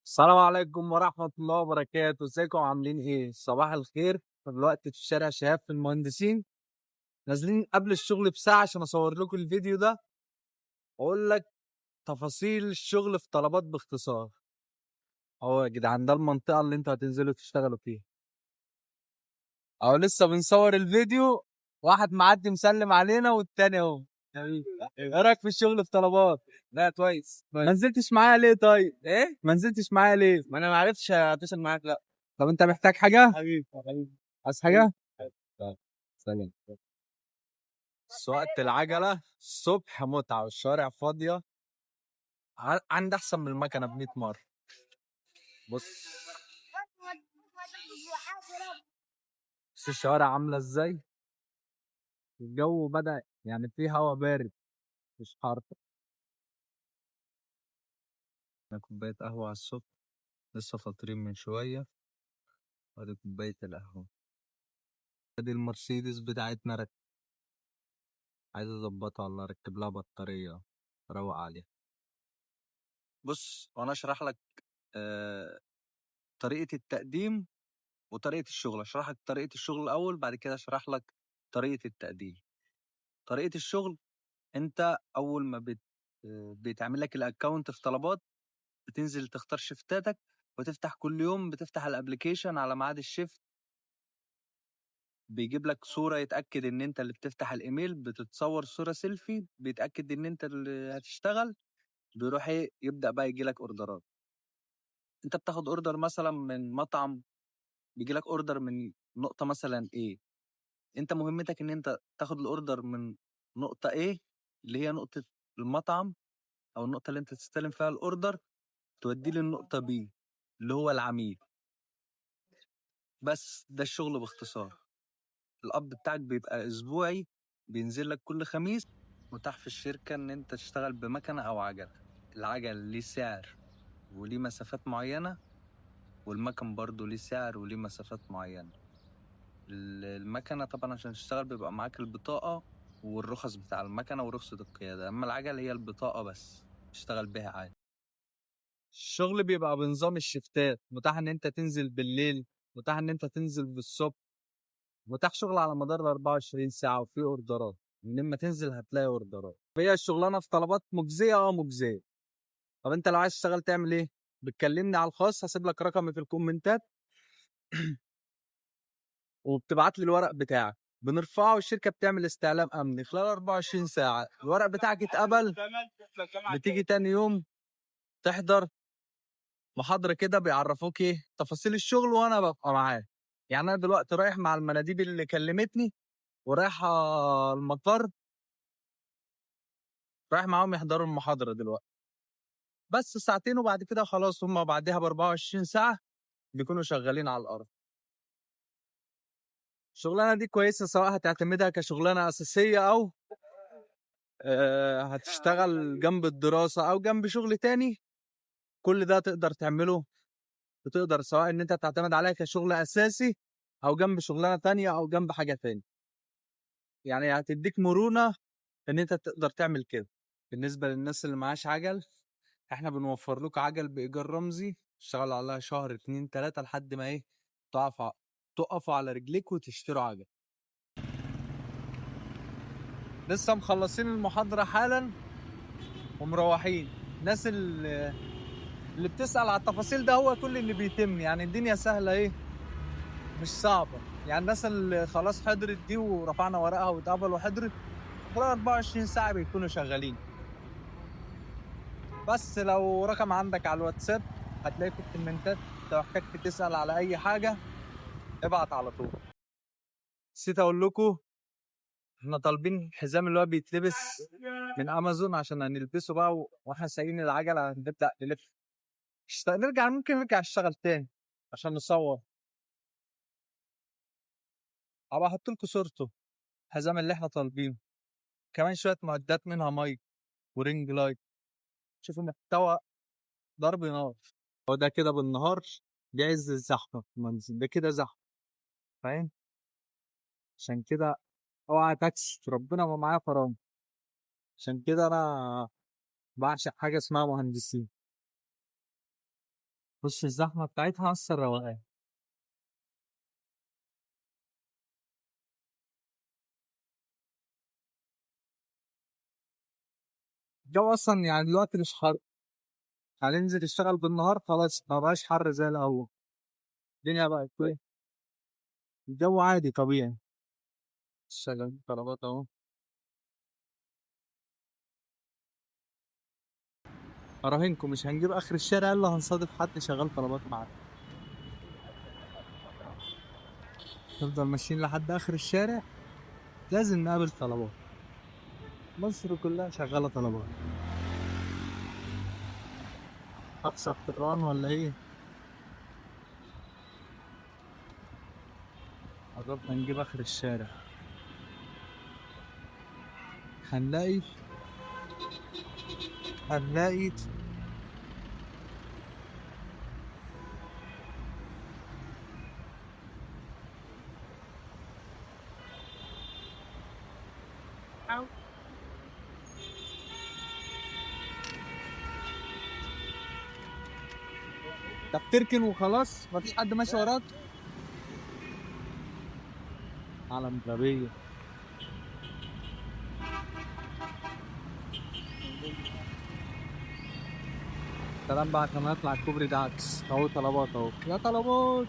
السلام عليكم ورحمة الله وبركاته. ازيكم عاملين ايه؟ صباح الخير. دلوقتي في شارع شهاب في المهندسين، نازلين قبل الشغل بساعة عشان اصور لكم الفيديو ده واقول لك تفاصيل الشغل في طلبات باختصار. اهو يا جدعان ده المنطقة اللي انتوا هتنزلوا تشتغلوا فيها. اهو لسه بنصور الفيديو، واحد معدي مسلم علينا والتاني اهو. ايه رايك في الشغل في طلبات؟ لا كويس. ما نزلتش معايا ليه طيب؟ ايه؟ ما نزلتش معايا ليه؟ ما انا ما عرفتش اتصل معاك. لا طب انت محتاج حاجة؟ حبيبي حبيبي. عايز حاجة؟ طيب سلام. سواقة العجلة الصبح متعة والشوارع فاضية، عندي أحسن من المكنة ب100 مرة. بص بص الشوارع عاملة ازاي، الجو بدأ يعني في هوا بارد مش حر. أنا كوباية قهوة على الصبح، لسه فاطرين من شوية، وادي كوباية القهوة. ادي المرسيدس بتاعتنا ركب، عايز اظبطها والله، اركب لها بطارية روق عليها. بص وانا اشرح لك طريقة التقديم وطريقة الشغل. اشرح لك طريقة الشغل الاول، بعد كده اشرح لك طريقة التقديم. طريقة الشغل، انت اول ما بيتعمل لك ال account في طلبات، بتنزل تختار شيفتاتك وتفتح كل يوم، بتفتح ال application على ميعاد ال shift، بيجيب لك صورة يتأكد ان انت اللي بتفتح الايميل، بتتصور صورة سيلفي بيتأكد ان انت اللي هتشتغل، بيروح ايه يبدأ بقى يجي لك اوردرات. انت بتاخد order مثلا من مطعم، بيجي لك order من نقطة مثلا ايه، انت مهمتك ان انت تاخد ال order من نقطة ايه اللي هي نقطة المطعم او النقطة اللي انت تستلم فيها ال order، توديه للنقطة B اللي هو العميل. بس ده الشغل باختصار. القبض بتاعك بيبقى اسبوعي، بينزل لك كل خميس. متاح في الشركة ان انت تشتغل بمكنة او عجلة. العجل ليه سعر وليه مسافات معينة، والمكن برضو ليه سعر وليه مسافات معينة. المكنة طبعا عشان تشتغل بيبقى معاك البطاقة والرخص بتاع المكنة ورخصة القيادة، اما العجل هي البطاقة بس تشتغل بيها عادي. الشغل بيبقى بنظام الشفتات، متاح ان انت تنزل بالليل، متاح ان انت تنزل بالصبح، متاح شغل على مدار ال 24 ساعة، وفي اوردرات من ما تنزل هتلاقي اوردرات. هي الشغلانة في طلبات مجزية؟ مجزية. طب انت لو عايز تشتغل تعمل ايه؟ بتكلمني على الخاص، هسيب لك رقمي في الكومنتات وبتبعت لي الورق بتاعك، بنرفعه والشركة بتعمل استعلام امني خلال 24 ساعة. الورق بتاعك اتقبل، بتيجي تاني يوم تحضر محاضرة كده بيعرفوك ايه تفاصيل الشغل، وانا ببقى معاك. انا دلوقتي رايح مع المناديب اللي كلمتني، ورايح المقر، رايح معاهم يحضروا المحاضرة دلوقتي بس ساعتين، وبعد كده خلاص هم بعدها ب 24 ساعة بيكونوا شغالين على الأرض. الشغلانة دي كويسة، سواء هتعتمدها كشغلانة أساسية أو، هتشتغل جنب الدراسة أو جنب شغل تاني. كل ده تقدر تعمله، بتقدر سواء إن أنت تعتمد عليها كشغل أساسي أو جنب شغلانة تانية أو جنب حاجة تانية. هتديك مرونة إن أنت تقدر تعمل كده. بالنسبة للناس اللي معاش عجل، إحنا بنوفر لكم عجل بإيجار رمزي، تشتغلوا عليها شهر 2 3 لحد ما إيه تقفوا على رجليك وتشتروا عجل. لسه مخلصين المحاضرة حالا ومروحين. الناس اللي بتسأل على التفاصيل ده هو كل اللي بيتم، الدنيا سهلة إيه، مش صعبة. الناس اللي خلاص حضرت دي ورفعنا ورقها واتقبل وحضرت، خلال 24 ساعة بيكونوا شغالين. بس لو رقم عندك على الواتساب هتلاقيه في الكومنتات، لو احتجت تسأل على أي حاجة ابعت على طول. نسيت أقول لكم احنا طالبين حزام اللي هو بيتلبس من أمازون عشان هنلبسه بقى واحنا سايقين العجلة هنبدأ نلف. ممكن نرجع نشتغل تاني عشان نصور. هبقى احط لكم صورته، الحزام اللي احنا طالبينه، كمان شوية معدات منها مايك ورينج لايت. شوفوا محتوى ضرب نار. هو ده كده بالنهار، دي عز الزحمة في المنزل، ده كده زحمة فاهم؟ عشان كده اوعى تاكسي، ربنا ما معايا فرامل. عشان كده انا بعشق حاجة اسمها مهندسين. بص الزحمة بتاعتها نص الروقان. الجو اصلا يعني دلوقتي مش حر، هننزل نشتغل بالنهار خلاص ما بقاش حر زي الاول. الدنيا بقت كويس، الجو عادي طبيعي. شغالين طلبات اهو. اراهنكم مش هنجيب اخر الشارع الا هنصادف حد شغال طلبات معانا. نفضل ماشيين لحد اخر الشارع، لازم نقابل طلبات. مصر كلها شغالة طلبات. اقصى اقتران ولا ايه؟ قربنا نجيب اخر الشارع، هنلاقي هنلاقي طب تركن وخلاص، مفيش حد ماشي وراك. عالم غبية. سلام بقى عشان نطلع الكوبري ده عكس اهو. طلبات اهو يا طلبات.